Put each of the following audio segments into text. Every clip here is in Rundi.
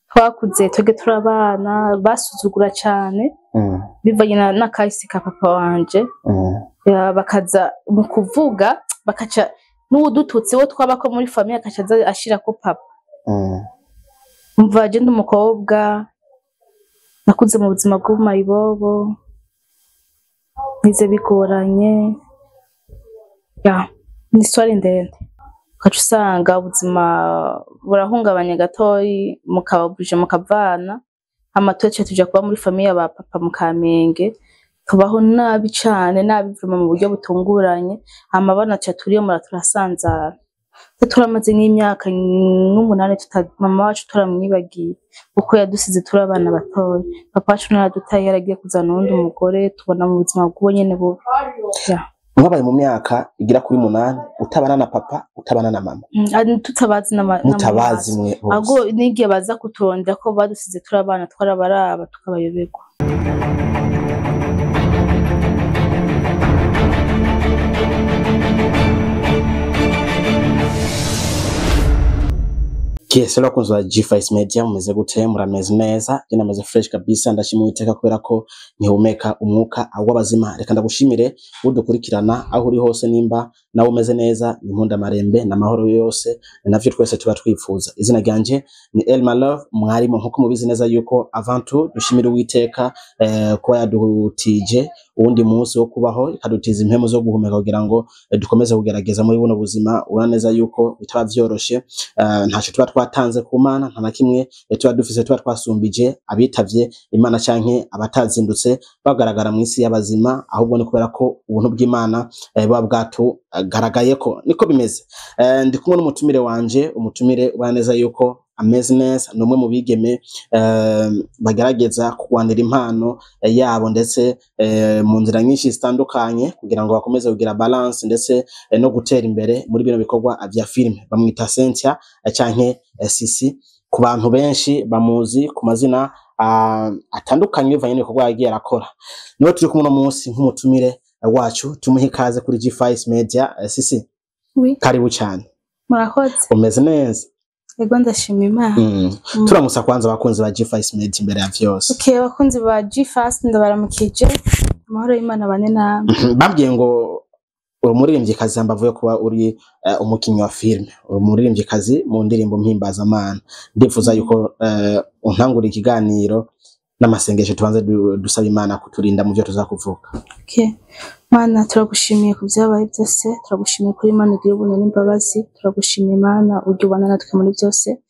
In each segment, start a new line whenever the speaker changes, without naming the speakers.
Twakuze twebwe turi abana basuzugura cane, bivanye n'akahise ka papa wanje. Bakaza mu kuvuga, bakaca n'uwudututse wo twabako muri famille akaca aza ashirako papa. Umva, je ndi umukobwa nakuze mu buzima bw'ubumayibobo, nize bigoranye, ya ni histoire ndende. Ugaca usanga ubuzima burahungabanye gatoyi, mukaba obligé mukavana. Hama twece tuja kuba muri famille ba papa mu Kamenge, tubaho nabi cane, nabi vraiment, mu buryo butunguranye. Hama banaca turiyomora, turasanzara. Twe turamaze nk'imyaka nk'umunani mama wacu turamwibagiye, kuko yadusize turi abana batoya. Papa wacu naradutaye, yaragiye kuzana uwundi mugore, tubona mu buzima bw'uwo nyene bubi. Ya.
Mwabaye mu myaka igera kuri 8 utabana na papa, utabana na mama?
Tutabazi
Mutabazi mwe bose.
Ahubwo n'igihe baza kuturondera ko badusize turi abana, twarabaraba tukabayoberwa.
Yes, rero bakunzi ba G5 Media, mumeze gute? Murameze neza? Je nameze fresh kabisa, ndashima Uwiteka kubera ko ntihumeka umwuka w'abazima. Reka ndagushimire udukurikirana aho uri hose, nimba nawe umeze neza, ni nkunda marembe n'amahoro yose, ni navyo twese tuba twifuza. Izina ryanje ni Elma Love mwarimu, nkuko mubizi neza yuko avant tout dushimira Uwiteka kuba yadutije uwundi munsi wo kubaho, ikadutiza impemu zo guhumeka kugira ngo dukomeze kugerageza muri buno buzima. Ubona neza yuko bitaba vyoroshe, ntacyo tuba twatanze ku Mana, nta na kimwe tuba dufise tuba twasumbije abitavye Imana canke abatazindutse bagaragara mu isi y'abazima, ahubwo ni kubera ko ubuntu bw'Imana buba bwatugaragayeko. Niko bimeze. Ndi kumwe n'umutumire wanje, umutumire ubona neza yuko ameze neza, ni umwe mu bigeme bagerageza kurwanira impano yabo, ndetse mu nzira nyinshi zitandukanye kugira ngo bakomeze kugira balance ndetse no gutera imbere muri bino bikorwa vya filime. Bamwita Cynthia canke Sisi. Ku bantu benshi bamuzi ku mazina atandukanye bivanye n'ibikorwa yagiye arakora. Niwe turi kumwe uno munsi nk'umutumire wacu, tumuhe ikaze kuri G5 Media. Sisi,
Oui.
karibu cyane.
Murakoze.
Umeze neza?
Ego, ndashima Imana.
Turamusa kwanza abakunzi ba G5 Media imbere ya vyose.
Okay, abakunzi ba G-Fast, ndabaramukije, amahoro y'Imana bane namwe.
Babwiye ngo uri umuririmvyikazi, hambavu yo kuba uri umukinyi wa filime, uri umuririmvyikazi mu ndirimbo mpimbazamana. Ndifuza yuko untangura ikiganiro n'amasengesho, tubanze dusaba Imana kuturinda mu vyo tuzakuvuga.
Okay. Mana, turagushimiye ku byabaye byose, turagushimiye kuri Imana ugira ubuntu n'imbabazi, turagushimiye Imana ujya ubana natwe muri byose.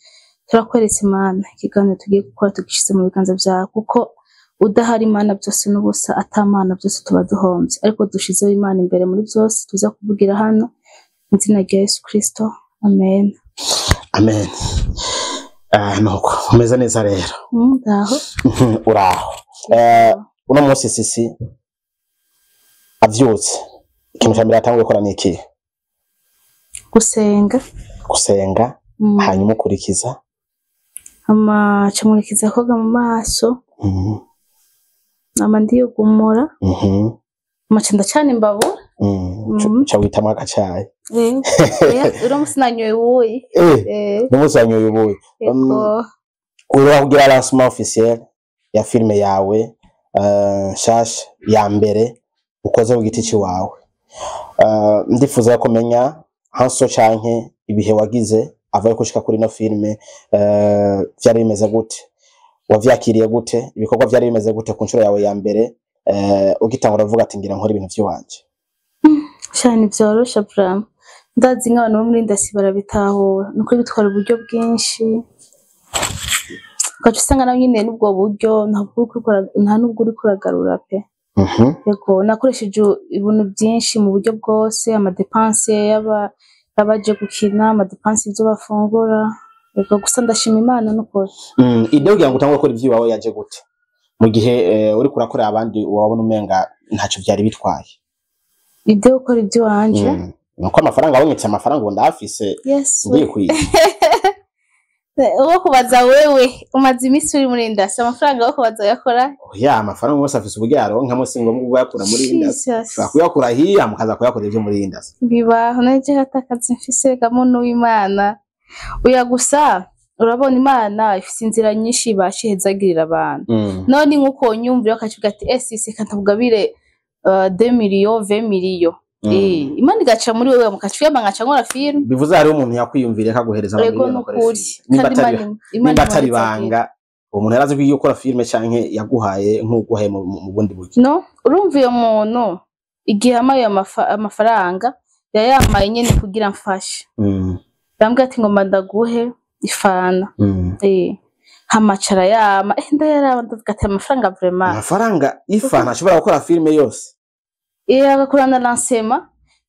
Turakweretse Imana, ikiganiro tugiye gukora tugishize mu biganza byawe, kuko udahari Imana byose n'ubusa, atamana byose tuba duhombye, ariko dushizeho Imana imbere muri byose tuza kuvugira hano, mu izina rya Yesu Kristo, amen.
Amen. Nuko umeze neza rero?
Ndaho.
Uraho. Uno munsi Sisi avyutse, ikintu ca mbere atanguye gukora ni ikihe?
Gusenga.
Gusenga. Hanyuma ukurikiza?
Hama camurikiza koga mu maso, hama ndiyugumura, amaca ndacana imbabura.
Uca witamwo agacayi?
Oya, uno musi nanyoye ubuyi.
Uno munsi wanyoye ubuyi?
Yego.
Uraba kugira lancement officiel ya filime yawe nshasha ya mbere ukoze ku giti ciwawe. Ndifuza ko menya hanso canke ibihe wagize avaye gushika kuri ino filime, vyari bimeze gute, wavyakiriye gute, ibikorwa vyari bimeze gute ku nshuro yawe ya mbere, ugitangura uvuga ati ngira nkora ibintu vy'iwanje?
Sha, ntivyoroshe vraiment. Ndazi nk'abantu bo muri industry barabitahura, nukuri bitwara uburyo bwinshi, ugaca usanga nawe nyene n'ubwo buryo ntabwo uriko nta nubwo uriko uragarura pe. Yego, nakoresheje ibintu byinshi mu buryo bwose, ama dépenses y'abaje gukina, ama dépenses y'ivyo bafungura. Yego, gusa ndashima Imana nukuri.
Idée kugira ngo utangure gukora ivy'iwawe yaje gute, mu gihe uriko urakorera abandi wabona umenga ntacyo vyari bitwaye?
Idée yo gukora ivy'iwanje?
Nuko amafaranga abonetse, amafaranga ubu ndafise,
Yes.
ndikwiye.
Uwo kubaza wewe, umaze iminsi uri muri industry, amafaranga yo kubaza uyakora?
Oya, amafaranga yose afise uburyo yaronkamo, si ngombwa kuyakura muri industry.
Jesus.
Ushobora kuyakura hiya, mukaza kuyakora ivyo muri industry.
Bibaho, naje atakazi mfise, reka muntu w'Imana. Oya, gusa Urabona, Imana ifise inzira nyinshi ibasha ihezagirira abantu. None nk'uko nyumvira ukavuga ati: "Ese seka ntakugabire 2 millions, 20 millions." Imana igaca muri wewe mukaca nkaca nkora film.
Bivuze hariho umuntu yakwiyumviriye akaguhereza
Ego,
amamiliyoni ukore
nukuri.
filime. Nimba
Kandi
atari
Imana
nimba atari
imuhezagira.
ibanga, uwo muntu yarazi ko iyo ukora filime canke yaguhaye nk'uguhaye mu bundi buryo?
No, urumva, iyo muntu igihe amaye amafaranga yayamaye nyene kugira mfashe. Yambwiye ati: "Ngomba ndaguhe ifana." Hama arayama, ndayaraba, ndavuga ati: "Amafaranga vraiment."
Amafaranga y'ifana ashobora gukora filime yose?
Agakora na lancement.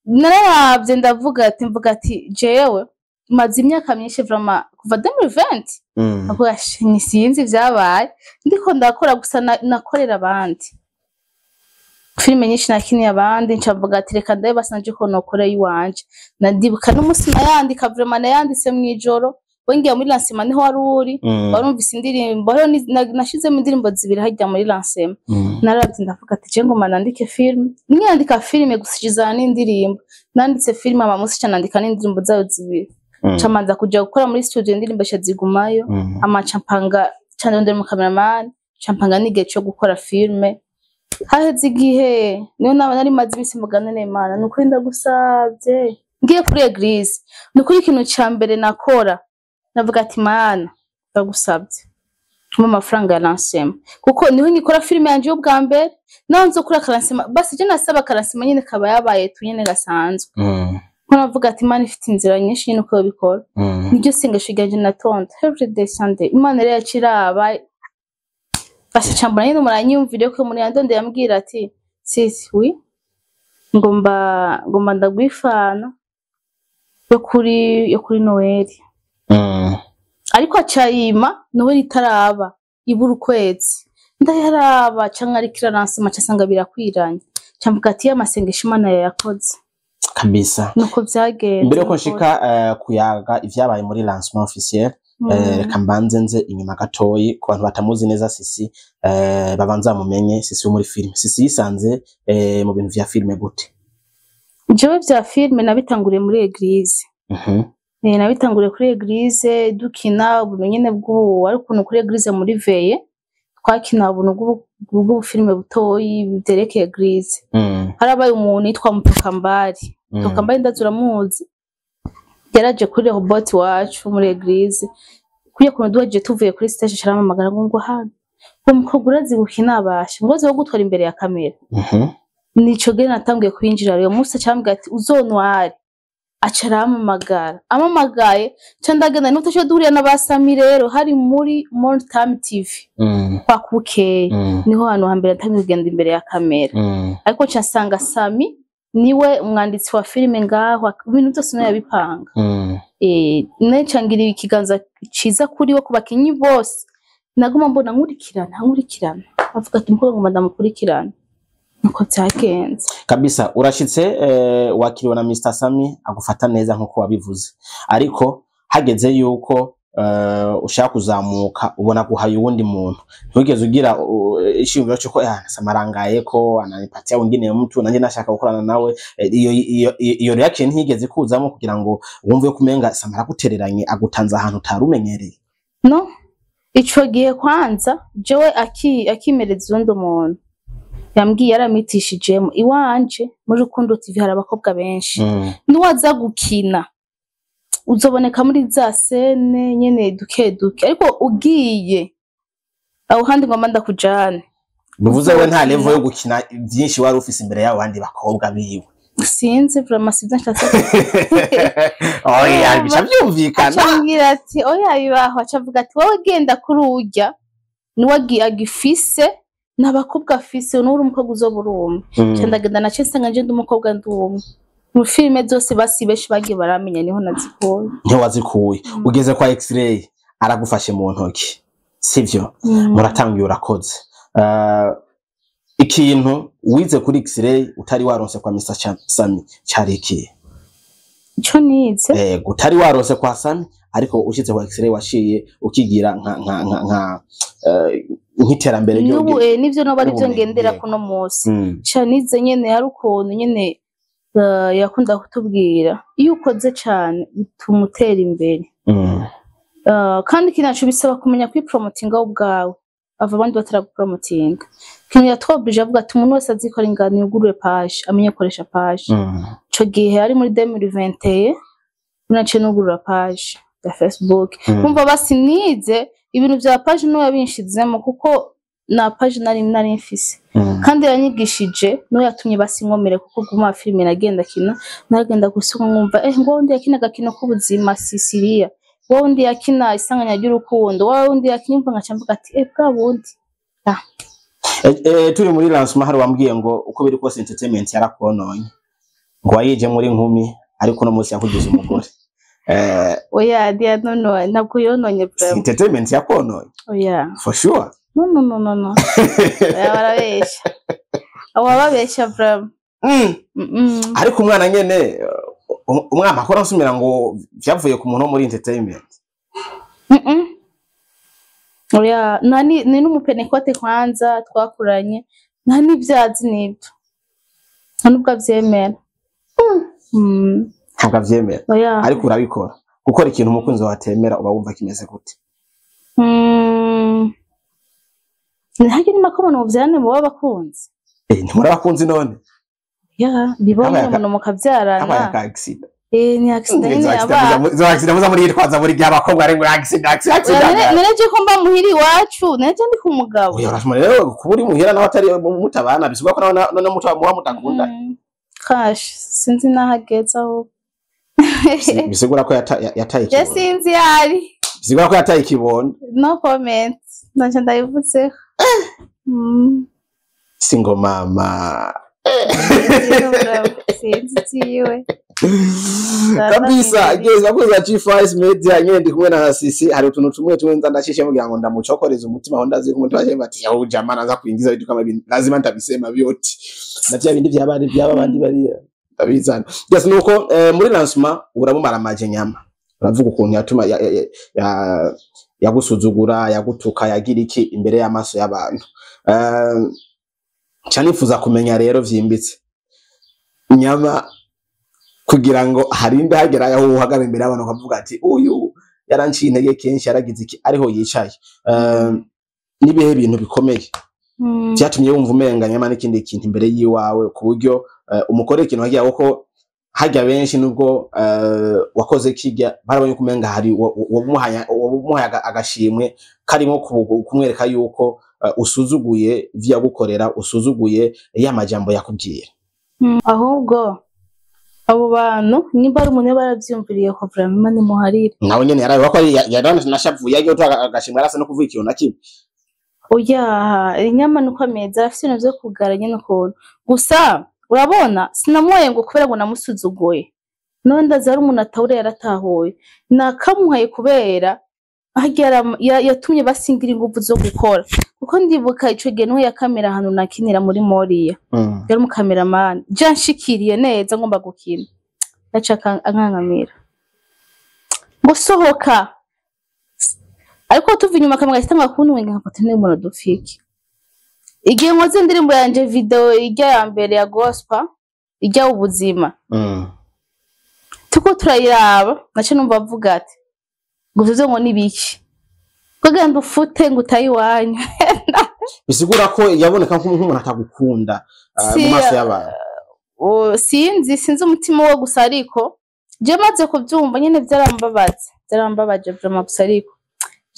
Nararavye, ndavuga ati, mvuga ati: "Jewe maze imyaka myinshi vraiment kuva 2020." Avuga ni sinzi vyabaye, ndiko ndakora gusa nakorera abandi filime nyinshi, nakiniye abandi. Nca mvuga ati: "Reka ndabe basi nanje ko nokora iwanje." Nandibuka n'umunsi nayandika, vraiment nayanditse mw'ijoro. Wongeye muri lancement niho wari uri. Warumvise indirimbo hariho nashizemo indirimbo zibiri harya muri lancement. Naravye, ndavuga ati: "Je ngoma nandike filime." Niyandika filime gusa izana n'indirimbo. Nanditse filime, ama munsi ca nandika n'indirimbo zayo zibiri. Ca manza kuja gukora muri studio, indirimbo ca zigumayo. Ama ca mpanga, ca ndondera umu cameraman, ca mpanga n'igihe co gukora filime. Haheze igihe niyo naba nari maze iminsi mugana n'Imana. Ni ukuri, ndagusavye, ngiye kuri église, ni ukuri, ikintu ca mbere nakora navuga ati: "Mana, ndagusavye umpe amafaranga ya lancement, kuko niho ngikora filime yanje y'ubwa mbere, naho nzokora ka lancement." Basi je nasaba ka lancement nyene kaba yabaye tu nyene gasanzwe. Ko navuga ati: "Imana ifite inzira nyinshi nyene uko yobikora." Niryo sengesho ryanje natonda every day Sunday. Imana rero yaciraba, basi cambona nyene muranyumvire ko umuntu yandondeye, yambwira ati: "Sisi oui, ngomba ndaguha ifana yo kuri Noel." Ariko acayima Noel itaraba, ibura ukwezi. Ndayaraba canke ariko iransema, ca asanga birakwiranye. Ca mvuga ati: "Amasengesho Imana yayakoze."
Kabisa.
Nuko vyagenze.
Mbere yuko nshika kuyaga ivyabaye muri lancement officiel, reka mbanze nze inyuma gatoyi ku bantu batamuzi neza Sisi, babanza bamumenye. Sisi wo muri filime, Sisi yisanze mu bintu vya filime gute?
Jewe vya filime nabitanguriye muri église. Nabitanguriye kuri église, dukina ubuntu nyene bw'ubu, ari ukuntu kuri église muri veillée twakina ubuntu bw'ubufilime butoyi byerekeye église. Harabaye umuntu yitwa Mutokambari. Mutokambari ndazi uramuzi, yaraje kuri Rehoboth iwacu muri église. Kuriya kuntu duhejeje tuvuye kuri stage, caramamagara ngo hano uwo mukobwa urazi gukina, abasha ngo aze gutwara imbere ya kamera. Nico gihe natanguye kwinjira. Rero munsi acambwira ati: "Uzontware." Aca arampamagara, amamagaye nca ndagenda, niho tuciye duhurira n'abasami. Rero hari muri Montime TV kwa Bukeye. Niho hantu hambere natanguye kugenda imbere ya kamera. Ariko nca nsanga Sami niwe umwanditsi wa filime ngaho, ibintu byose niwe yabipanga. Nca ngira ikiganza ciza kuri we, ku bakinyi bose naguma mbona nkurikirana nkurikirana, avuga ati: "Umukobwa ngomba ndamukurikirana." Nuko vyagenze.
Kabisa, urashitse, wakiriwe na Mr Sami, agufata neza nkuko wabivuze, ariko hageze yuko ushaka kuzamuka, ubona guhaye uwundi muntu. Ntiwigeze ugira ishingiro cyuko samarangaye ko ananipatia wengine mtu nanje nashaka gukorana nawe? Iyo reaction ntiyigeze kuzamo kugira ngo wumve ko umenga Samara agutereranye, agutanze ahantu utari umenyereye?
No, ico gihe kwanza jewe akimereza uwundi muntu yambwiye, yaramitishijemo iwanje muri Rukundo TV hari abakobwa benshi. Niwaza gukina uzoboneka muri za scène nyene duke duke, ariko ugiye aho handi ngomba ndakujane.
Bivuze we nta level yo gukina byinshi wari ufise imbere y'abo bandi bakobwa biwe?
Sinzi vraiment, sivyo nshatse.
Oya, bica byumvikana.
Acambwira ati: "Oya, bibaho." Acavuga ati: "Wowe genda kuri urya niwe agifise n'abakobwa afise, n'uri umukobwa uzoba uri umwe." Nca ndagenda, naciye nsanga nje ndi umukobwa, ndi umwe mu filime zose. Basi benshi bagiye baramenya, niho nazikuye.
Ntiwazikuye. Ugeze kwa X-ray, aragufashe mu ntoki, sivyo? Muratangiye, urakoze. Ikintu wize kuri X-ray utari waronse kwa Mr Sami cari ikihe?
Ico nize?
Utari waronse kwa Sami, ariko ushitse kwa X-ray waciye ukigira nka nk'iterambere
n'ubu nivyo noba arivyo
n'ubumenyi,
ngendera kuno munsi. Ca nize nyene hari ukuntu nyene yakunda kutubwira: iyo ukoze cane bituma utera imbere. Kandi kinaco bisaba kumenya kwipromotinga wowe ubwawe ava abandi bataragupromotinga. Ikintu yatwobije avuga ati umuntu wese azikora ingano yugurure page, amenye gukoresha page. Ico gihe ari muri 2021 naciye nugurura page ya Facebook. Umva basi nize ibintu vya page niwe yabinshizemo, kuko na page nari mfise. Kandi yanyigishije, niwe yatumye basi nkomere, kuko guma filime nagenda kina, naragenda gusuka nkumva ngo wundi yakina agakino k'ubuzima Sisilia, wowe undi yakina isanganya ry'urukundo, wowe undi yakina, umva nkaca mvuga ati bwa bundi.
Turi muri lancement hari wambwiye ngo uko biri kose entertainment yarakononye, ngo wayije muri nkumi ariko no munsi yakugize umugore.
Oya dia, no no, ntabwo yononye
Si
vraiment.
Entertainment yakononye?
Oya.
For sure?
No no no no no, oya, barabesha abo babesha vraiment.
Ariko umwana nyene umwana akora nsumira ngo vyavuye ku muntu wo muri entertainment.
Oya, nani ni n'umupenekote kwanza twakuranye, nta n'ivyazi n'ibyo, nta nubwo avyemera.
Ntabwo avyemera?
Oya.
Ariko urabikora. Gukora ikintu umukunzi wawe atemera uba wumva kimeze gute?
Ntihagire nima ko umuntu muvyarane muba abakunzi.
Ntimuri abakunzi none?
Ya, bibaho.
Habaye
nyine umuntu mukavyarana.
Habaye aka accident.
Ni accident nyine
Izo
yaba.
Izo accident muza muritwaza buri gihe abakobwa ari ngo accident, accident, accident.
None ko mba muhira iwacu, nanje ndi ku mugabo.
Oya, urashobora rero kuba uri muhira nawe atari mutabana, bisigura ko nawe none muba mudakunda.
Kash, sinzi naho ageze aho.
Bisigura ko yataye
Je
ikibondo.
sinzi yari.
Bisigura ko yataye ikibondo.
No comment. Nanje ndabivutseho.
Singo mama.
Sinzi ivyiwe.
Kabisa geza kuza G5 Media nyene ndi kumwe na Sisi. Hari utuntu tumwe tumwe nza ndashishe mugira ngo ndamucokoreze umutima, aho ndazi ko umutima ashemba ati yahu jamaa anaanza kuingiza vitu kama hivi, lazima nitabisema vyote na vya bindi vya bandi byaba bandi bari ndabizana. Yes, nuko muri lancement uramumaramaje nyama, uravuga ukuntu yatuma yagusuzugura, yagutuka, yagira iki imbere y'amaso y'abantu. Nca nifuza kumenya rero vyimbitse nyama, kugira ngo harinde hagera aho uhagarara imbere y'abantu ukavuga ati uyu yaranciye intege kenshi, yaragize iki, ariho yicaye. N'ibihe bintu bikomeye vyatumye wumva umenga nyama n'ikindi kintu imbere yiwawe, ku buryo umukorera ikintu hagiye, kuko harya benshi nubwo wakoze kijya barabonye ko umenga hari wamuhaye agashimwe karimo kumwereka yuko usuzuguye ivyo yagukorera, usuzuguye ya majambo yakubwira?
Ahubwo abo bantu nimba ari umuntu yaba yaravyiyumviriye ko vraiment Imana imuharire.
Nawe nyene yarabiba ko yaranashavuye yagiye gutanga agashimwe, arasa no kuvuga ikintu na kimwe.
Oya, inyama nuko ameze, arafise ibintu vyo kugara nyene ukuntu. Gusa urabona sinamuhaye ngo kubera ngo namusuzuguye, none ndazi hari umuntu atahura yaratahuye. Nakamuhaye kubera harya yatumye basingira inguvu zo gukora, kuko ndibuka ico gihe niho yakamera ahantu nakinira muri Moriya. Yari umukameramani, je nshikiriye neza ngomba gukina, yaca ankankamira ngo sohoka, ariko tuva inyuma akamwe gahita kuntwenga, nkafata n'umuntu dufike. Igihe nkoze indirimbo yanje video ijya ya mbere ya gospel ijya ubuzima, tuko turayiraba, nace numva avuga ati ngo ivyo ngo nibiki, ngo genda ufute, ngo utaye iwanyu.
Bisigura ko yaboneka nk'umuntu atagukunda mu maso y'abantu.
Sinzi umutima we gusa, ariko je maze kubyumva nyene byarambabaza, byarambabaje vraiment. Gusa ariko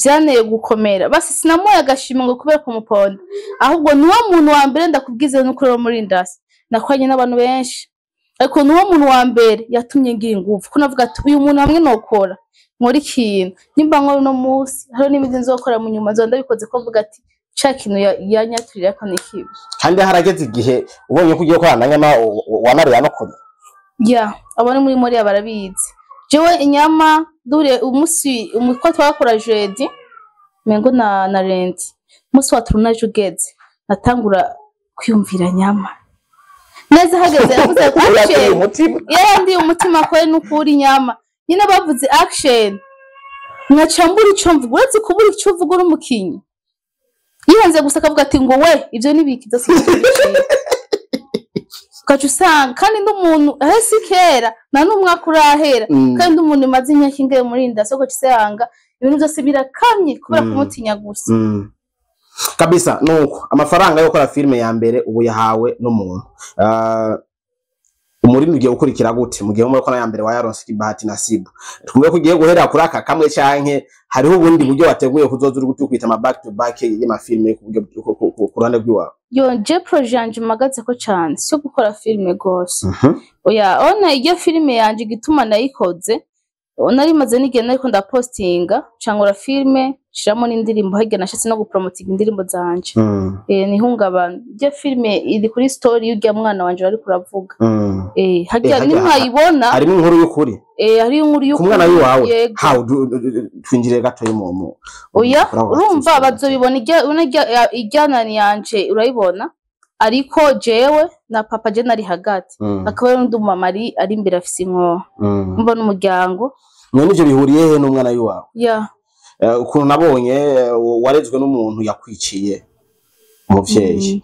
vyanteye gukomera. Basi sinamuhaye agashimwe ngo kubera kumuponda, ahubwo niwo muntu wa mbere, ndakubwize n'ukuri, wo muri industry nakoranye n'abantu benshi, ariko niwo muntu wa mbere yatumye ngira ingufu, ko navuga ati uyu muntu hamwe nokora nkora ikintu, nimba nkora uno munsi hariho n'ibindi nzokora mu nyuma, nzoba ndabikoze ko mvuga ati ca kintu yanyaturira ko ni kibi.
Kandi harageze igihe ubonye ko ugiye gukorana na nyama wanariya no kurya.
Ya, abo ni muri Moriya barabizi. Jewe inyama dure umunsi umutwe twakora jeudi mengo na lundi, umunsi wa tournage ugeze natangura kwiyumvira nyama neza, hageze yavuze
Urateye
action.
Umutima.
Yarandiye umutima kwe n'ukuri. Inyama nyine bavuze action, nkaca mbura ico mvuga. Uretse kubura ico uvuga uri umukinyi, yihenze gusa akavuga ati ngo we ivyo nibiki byose, ugaca usanga kandi n'umuntu ahese kera nta n'umwaka urahera. Kandi umuntu imaze imyaka ingahe muri industry, ugaca usanga Ibintu byose birakamye kubera kumutinya gusa.
Kabisa nuko amafaranga yo gukora filime ya mbere ubu yahawe n'umuntu. Umurimi ugiye gukurikira gute mu gihe wumva ko na ya mbere wayaronse kibahati nasibu? Twumve ko ugiye guhera kuri aka kamwe, canke hariho ubundi buryo wateguye kuzoza uri gutukwita ama back to back y'amafilime ku buryo ku ruhande rw'iwawe?
Yo, je projet yanje mpagazeko cane si yo gukora filime gose. Oya, ona iryo filime yanje igituma nayikoze, nari maze n'igihe nariko ndapostinga, cangura filime nshiramo n'indirimbo, harya nashatse no gupromotinga indirimbo zanje. Nihungabana iryo filime iri kuri story y'urya mwana wanje bariko uravuga. Harya nimwayibona.
Harimo inkuru y'ukuri?
Hariyo inkuru
ku
y'ukuri.
Mwana w'iwawe?
Yego.
How twinjire gatoyi mu
Oya,
kuri ako
urumva
gatsitsi.
Bazobibona ubona irya nani yanje urayibona, ariko jewe na papa, je nari hagati, akaba ari undi mama ari imbere afise inkoho. Umva n'umuryango.
None ivyo bihuriye he n'umwana w'iwawe?
Ya.
Ukuntu nabonye warezwe n'umuntu yakwiciye umuvyeyi,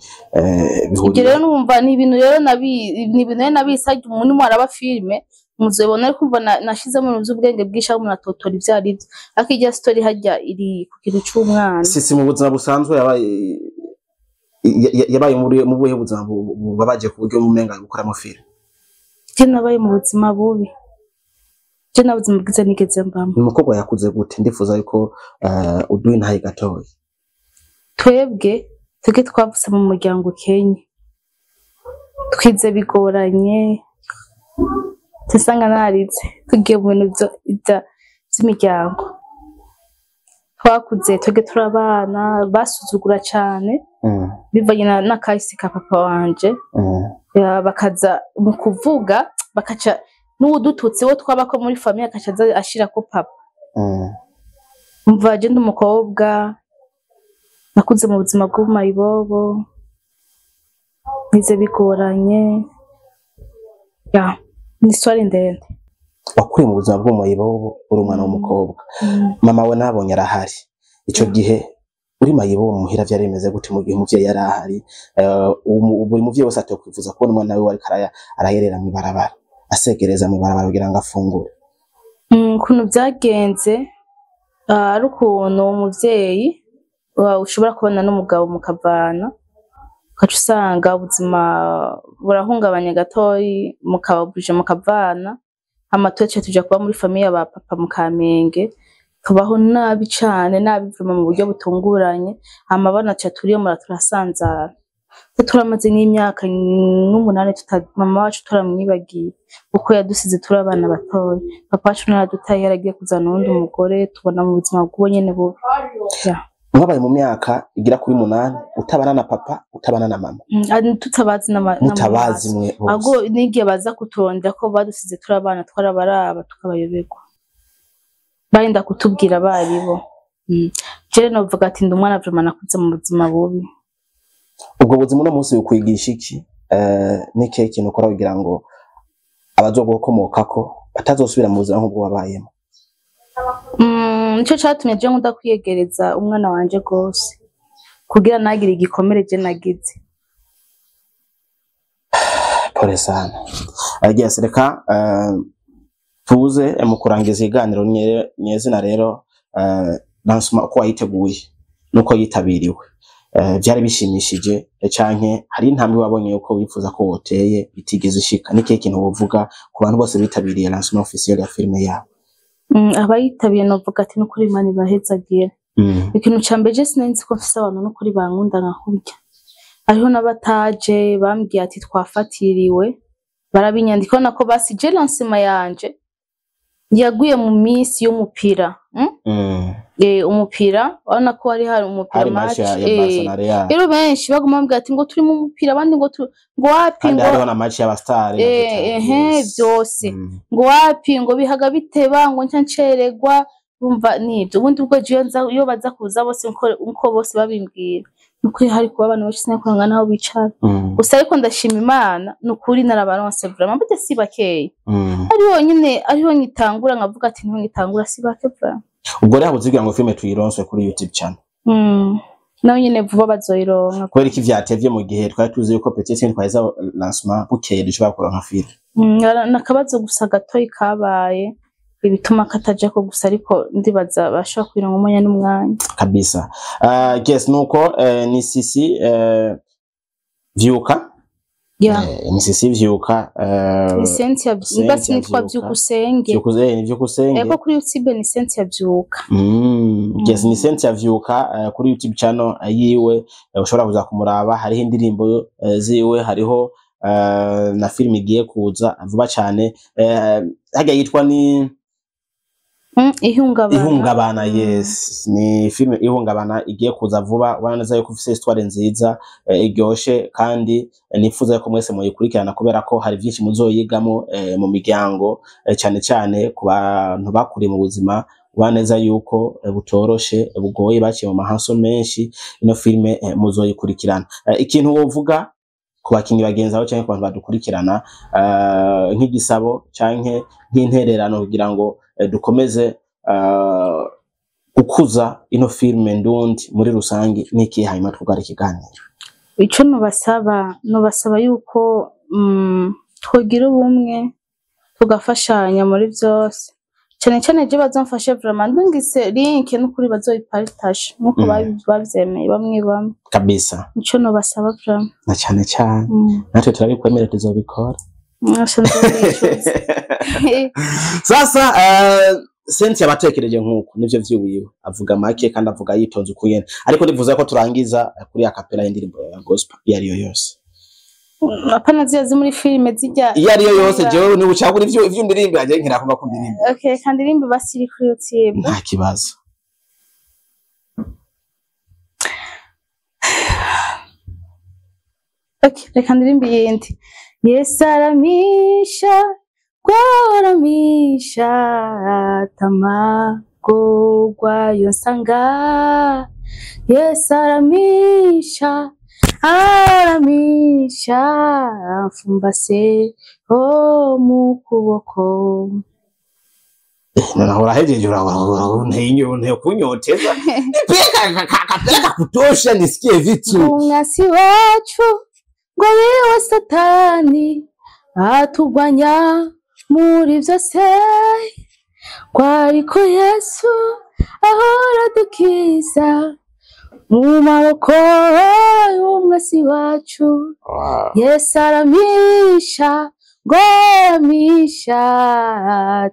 Ibyo
bihuriye
rero numva ni ibintu rero nabisabye umuntu umwe araba filime muzobona, ariko umva nashizemo ibintu vy'ubwenge bwinshi aho umuntu atotora ivyo arivyo, ariko irya story harya iri ku kintu c'umwana.
Sisi mu buzima busanzwe yabaye yabaye mu buhe buzima bubabaje ku buryo mumenga gukoramo filime?
Je nabaye mu buzima bubi, je nta buzima bwiza nigeze mbamwo.
Ni umukobwa yakuze gute? Ndifuza yuko uduha intahe gatoya.
Twebwe twavutse mu muryango ukenye, twize bigoranye, tusanga narize tugiye mu bintu vy'imiryango. Twakuze twebwe turi abana basuzugura cane, bivanye n'akahise ka papa wanje. Bakaza mu kuvuga, bakaca n'uwudututse wo twabako muri famille akaca aza ashirako papa. Umva, je ndi umukobwa nakuze mu buzima bw'ubumayibobo, nize bigoranye, ya ni histoire ndende.
Wakuriye mu buzima bw'umuyibobo uri umwana w'umukobwa, mama we nabonye arahari ico gihe uri mayibobo. Muhira vyari bimeze gute mu gihe umuvyeyi yari ahari? Buri muvyeyi wese atokwifuza kubona umwana wiwe ariko arayerera mw'ibarabara, asegereza mw'ibarabara kugira ngo afungure.
Ukuntu byagenze, ari ukuntu umuvyeyi ushobora kubona n'umugabo mukavana, ugaca usanga ubuzima burahungabanye gatoyi, mukaba buje mukavana, hama twece tuja kuba muri famille ba papa mu Kamenge, tubaho nabi cane, nabi vraiment mu buryo butunguranye. Hama banaca turiyomora, turasanzara. Twe turamaze nk'imyaka nk'umunani mama wacu turamwibagiye, kuko yadusize turi abana batoya. Papa wacu naradutaye, yaragiye kuzana uwundi mugore, tubona mu buzima bw'uwo nyene bubi. Ya.
Mwabaye mu myaka igera kuri 8 utabana na papa, utabana na mama?
Tutabazi
Mutabazi mwe bose?
Ahubwo n'igihe baza kuturondera ko badusize turi abana, twarabaraba tukabayoberwa, barinda kutubwira abaribo. Jewe novuga ati ndi umwana vraiment nakuze mu buzima bubi.
Ubwo buzima uno munsi bukwigisha iki? Ni ikihe kintu ukora kugira ngo abazogukomokako batazosubira mu buzima nk'ubwo wabayemo?
Nico catumye je nkunda kwiyegereza umwana wanje gose, kugira ntagire igikomere je nagize.
Pole sana. Yes, reka tuze mu kurangiza ikiganiro nyezina rero. Lancement uko wayiteguye nuko yitabiriwe, vyari bishimishije, canke hari intambwe wabonye yuko wifuza ko woteye itigeze ishika? Ni ikihe kintu wovuga ku bantu bose bitabiriye lancement officiel ya filime yawe?
Abayitabiye novuga ati nukuri Imana ibahezagire. Ikintu ca mbere, je sinari nzi ko mfise abantu nukuri bankunda nka kurya. Hariho n'abataje bambwiye ati twafatiriwe, barabinyandika nako basi. Je lancement yanje yaguye mu minsi y'umupira, Umupira urabona ko hari umupira.
Hari match ya Barca na Real.
Rero benshi baguma bambwira ati ngo turi mu mupira, abandi ngo ngo wapi,
kandi
ngo
hariho na match y'aba star na Vital'O.
Ehe, vyose. Ngo wapi, ngo bihaga biteba, ngo nca nceregwa. Urumva nibyo ubundi ubwo jewe nza iyo baza kuza bose nko bose babimbwira, nukuri hari kuba abantu benshi, sinakuranga naho bicara. Gusa ariko ndashima Imana nukuri narabaronse vraiment, burya si bakeyi. Ari honyine ariho ngitangura nkavuga ati niho ngitangura, si bake vraiment.
Ubwo rero habuze kugira ngo filime tuyironswe kuri YouTube channel?
Naho nyene vuba bazoyironka.
Kubera iki vyatevye mu gihe twari tuzi yuko peut-être twaheza lancement bukeye dushobora kuronka filime?
Nakabazo gusa gatoyi kabaye. Ibituma katajako gusa, ariko ndibaza bashobora kugira umwanya n'umwanya.
Kabisa. Yes, nuko ni Sisi Vyuka. Ni Sisi Vyuka.
Ni Cynthia.
Cynthia.
Basi nitwa
Vyuka.
Vyukusenge.
Vyuka, ni Vyukusenge.
Ego, kuri YouTube ni Cynthia Vyuka.
Yes, ni Cynthia Vyuka kuri YouTube channel yiwe, ushobora kuza kumuraba, hariho indirimbo ziwe, hariho na film igiye kuza vuba cyane, harya yitwa ni
Ihungabana.
Ihungabana. Yes, ni film Ihungabana igiye kuza vuba. Ubona neza yuko ufise histoire nziza, iryoshe, kandi nifuza yuko mwese muyikurikirana kubera ko hari byinshi muzoyigamo mu miryango, cyane cyane ku bantu bakuriye mu buzima ubona neza yuko butoroshe, bugoye, baciye mu mahaso menshi. Ino filme muzoyikurikirana. Ikintu wovuga ku bakinyi bagenzi bawe canke ku bantu badukurikirana, nk'igisabo canke nk'intererano kugira ngo dukomeze gukuza ino filme ndundi muri rusange niki? Hanyuma twugara ikiganiro.
Ico nobasaba yuko twogira ubumwe, tugafashanya muri byose, cyane cyane je bazamfashe vraiment, ndungise link n'ukuri bazoyipartage nkuko bavyemeye bamwe bamwe.
Kabisa.
Ico nobasaba vraiment.
Na cyane cyane natwe turabikwemera, tuzobikora.
Mwasha nzobicuza.
Sasa Cynthia abatekereje nkuko nivyo vyiwiwe, avuga make kandi avuga yitonze uko nyene, ariko nivuze ko turangiza kuri acapella y'indirimbo ya gospel iyo ariyo yose.
Apana ziya ziri muri filime zijya.
Iyo ariyo yose, jewe niba ushaka ivyo ndirimbo yaje nkira kumva ko ndirimbo.
Okay, kandi ndirimbo basiri kuri YouTube.
Nta kibazo.
Okay, reka ndirimbe iyindi. Yesu aramisha, gwaramisha, tamagorwa yonsanga. Yesu aramisha, aramisha, mfumbase ho mu kuboko.
Noneho urahejeje, nteye kunyoteza, nipeka kapeleka kutosha nisikie vitu.
Umwasi wacu ngo wiwe Satani atugwanya muri byose, kwariko Yesu ahora dukiza mu maboko y'umwasi wacu. Yesu aramisha, ngo aramisha,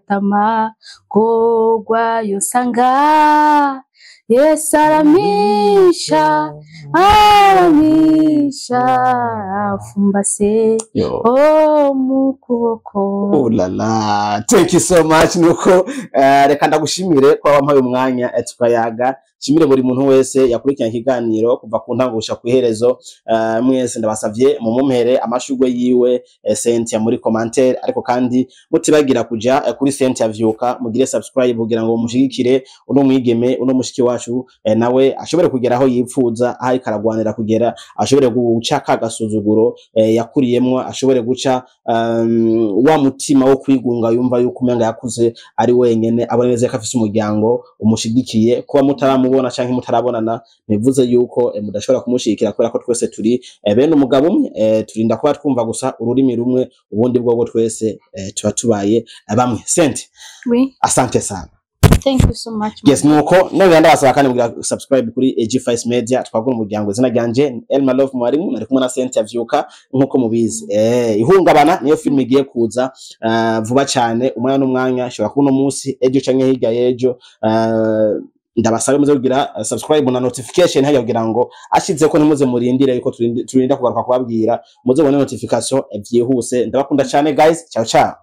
tamagorwa yosanga. Yesu aramisha, aramisha, fumbase
Yo.
oh mu kuboko.
Oh la la, thank you so much. Nuko reka ndagushimire ko wampaye umwanya tukayaga. Shimire buri muntu wese yakurikiranye ikiganiro kuva ku ntango gushika ku iherezo. Mwese ndabasavye mumumpere amashurwe yiwe Cynthia muri commentaire, ariko kandi mutibagira kuja kuri Cynthia Vyuka mugire subscribe kugira ngo mushigikire uno mwigeme, uno mushiki wacu, nawe ashobore kugera aho yipfuza, aho ariko aragwanira kugera, ashobore guca ka gasuzuguro yakuriyemwo, ashobore guca wa mutima wo kwigunga yumva yuko umenga yakuze ari wenyene, abona neza ko afise umuryango umushigikiye. Kuba mutaramubona canke mutarabonana ntibivuze yuko mudashobora kumushigikira, kubera ko twese turi bene umugabo umwe, turinda kuba twumva gusa ururimi rumwe, ubundi bwobwo twese tuba tubaye bamwe. Sente,
Oui,
asante sana.
Thank you so much.
Yes, nuko none ndabasaba kandi mugira subscribe kuri AG5 Media, twagura umuryango. Izina ryanje ni Elma Love Mwarimu, nari kumwe na Cynthia Vyuka nkuko mubizi. Ihungabana niyo film igiye kuza vuba cyane, umwanya n'umwanya, shobora kuba uno munsi, ejo canke hirya y'ejo. Ndabasabe muze kugira subscribe na notification hajya kugira ngo ashize ko ntimuze murindire yuko turinda kugaruka kubabwira, muze ubone notification vyihuse. Ndabakunda cyane guys, ciao ciao.